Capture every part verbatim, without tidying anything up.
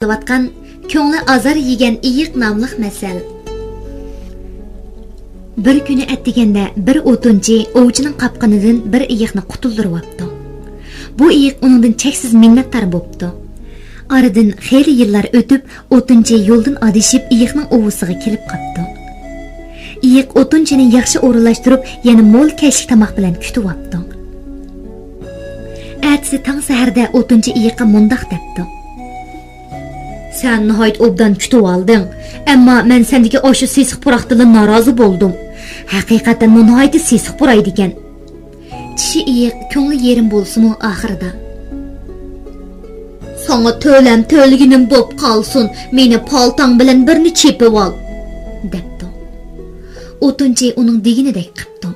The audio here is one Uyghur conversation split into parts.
قىلىۋاتقان كۆڭلى ئازار يېگەن ئېيىق ناملىق مەسەل. بىر كۈنى ئەتىگەندە بىر ئوتۇنچى ئوۋچىنىڭ قاپقىنىدىن بىر ئېيىقنى قۇتۇلدۇرۇۋاپتۇ. بۇ ئېيىق ئۇنىڭدىن چەكسىز مىننەتدار بوپتۇ. ئارىدىن خېلى يىللار ئۆتۈپ، ئوتۇنچى يولدىن ئادىشىپ ئېيىقنىڭ ئۇۋىسىغا كېلىپ قاپتۇ. ئېيىق ئوتۇنچىنى ياخشى ئورۇنلاشتۇرۇپ، يەنە مول كەچلىك تاماق بىلەن كۈتۈۋاپتۇ. ئەتىسى تاڭ سەھەردە ئوتۇنچى ئېيىققا مۇنداق دەپتۇ: سەن ناھايىتى ئوبدان كۈتۈۋالدىڭ، ئەمما مەن سەندىكى ئاشۇ سېسىق پۇراقتىنلا نارازى بولدۇم. ھەقىقەتەنمۇ ناھايىتى سېسىق پۇرايدىكەن. چىشى ئېيىق، كۆڭلى يېرىم بولسىمۇ ئاخىرىدا: ساڭا تۆلەم تۆلىگىنىم بوپ قالسۇن، مېنى پالتاڭ بىلەن بىرنى چېپىۋال، دەپتۇ. ئوتۇنچى ئۇنىڭ دېگىنىدەك قىپتۇ.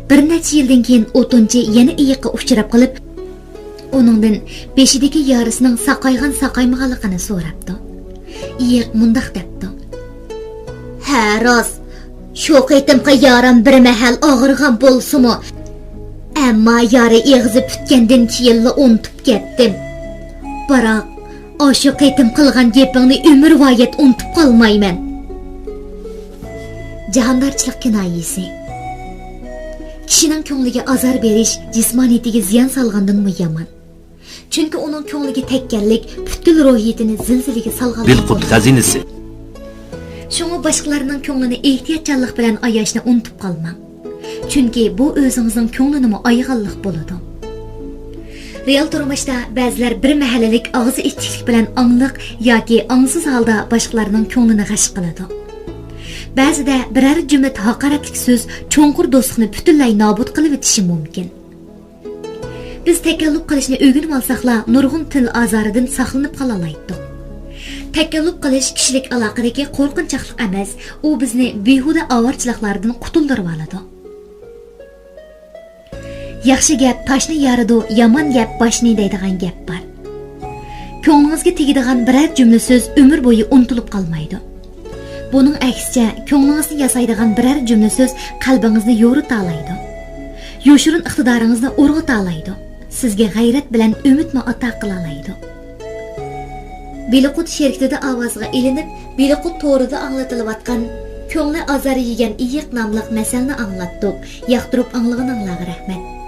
بىر نەچچە يىلدىن كېيىن ئوتۇنچى يەنە ئېيىققا ئۇچراپ قېلىپ، ئۇنىڭدىن بېشىدىكى يارىسىنىڭ ساقايغان ساقايمىغانلىقىنى سوراپتۇ. ئېيىق مۇنداق دەپتۇ: ھە، راست، شۇ قېتىمقى يارام بىر مەھەل ئاغرىغان بولسىمۇ، ئەمما يارا ئېغىزى پۈتكەندىن كېيىنلا ئۇنتۇپ كەتتىم. بىراق، ئاشۇ قېتىم قىلغان گېپىڭنى ئۆمۈرۋايەت ئۇنتۇپ قالمايمەن. جاھاندارچىلىق كىنايىسى. كىشىنىڭ كۆڭلىگە ئازار بېرىش جىسمانىيىتىگە زىيان سالغاندىنمۇ يامان. چۈنكى ئۇنىڭ كۆڭلىگە تەگكەنلىك پۈتكۈل روھىيىتىنى زىلزىلىگە سالغانلىق بولىدۇ. خەزىنىسى. شۇڭا باشقىلارنىڭ كۆڭلىنى ئېھتىياتچانلىق بىلەن ئاياشنى ئۇنتۇپ قالماڭ. چۈنكى بۇ ئۆزىڭىزنىڭ كۆڭلىنىمۇ ئايىغانلىق بولىدۇ. رېئال تۇرمۇشتا بەزىلەر بىر مەھەللىلىك ئاغزى ئىتتىكلىك بىلەن ئاڭلىق ياكى ئاڭسىز ھالدا باشقىلارنىڭ كۆڭلىنى غەش قىلىدۇ. بەزىدە بىرەر جۈملە ھاقارەتلىك سۆز چوڭقۇر دوستلۇقنى پۈتۈنلەي نابۇت قىلىۋېتىشى مۇمكىن. بىز تەكەللۇپ قىلىشنى ئۆگىنىۋالساقلا، نۇرغۇن تىل ئازارىدىن ساقلىنىپ قالالايتتۇق. تەكەللۇپ قىلىش كىشىلىك ئالاقىدىكى قورقۇنچاقلىق ئەمەس، ئۇ بىزنى بىھۇدە ئاۋارىچىلىكلاردىن قۇتۇلدۇرۇۋالىدۇ. ياخشى گەپ تاشنى يارىدۇ، يامان گەپ باشنى دەيدىغان گەپ بار. كۆڭلىڭىزگە تېگىدىغان بىرەر جۈملە سۆز ئۆمۈر بويى ئۇنتۇلۇپ قالمايدۇ. بۇنىڭ ئەكسىچە، كۆڭلىڭىزنى ياسايدىغان بىرەر جۈملە سۆز قەلبىڭىزنى يورۇتالايدۇ. يوشۇرۇن ئىقتىدارىڭىزنى ئۇرغۇتالايدۇ. سىزگە غەيرەت بىلەن ئۈمىدمۇ ئاتا قىلالايدۇ. بىلىقۇت شىركىتىدە ئاۋازغا ئېلىنىپ، بىلىقۇت تورىدا ئاڭلىتىلىۋاتقان كۆڭلى ئازار يېگەن ئېيىق ناملىق مەسەلنى ئاڭلاتتۇق. ياقتۇرۇپ ئاڭلىغىنىڭلارغا رەھمەت.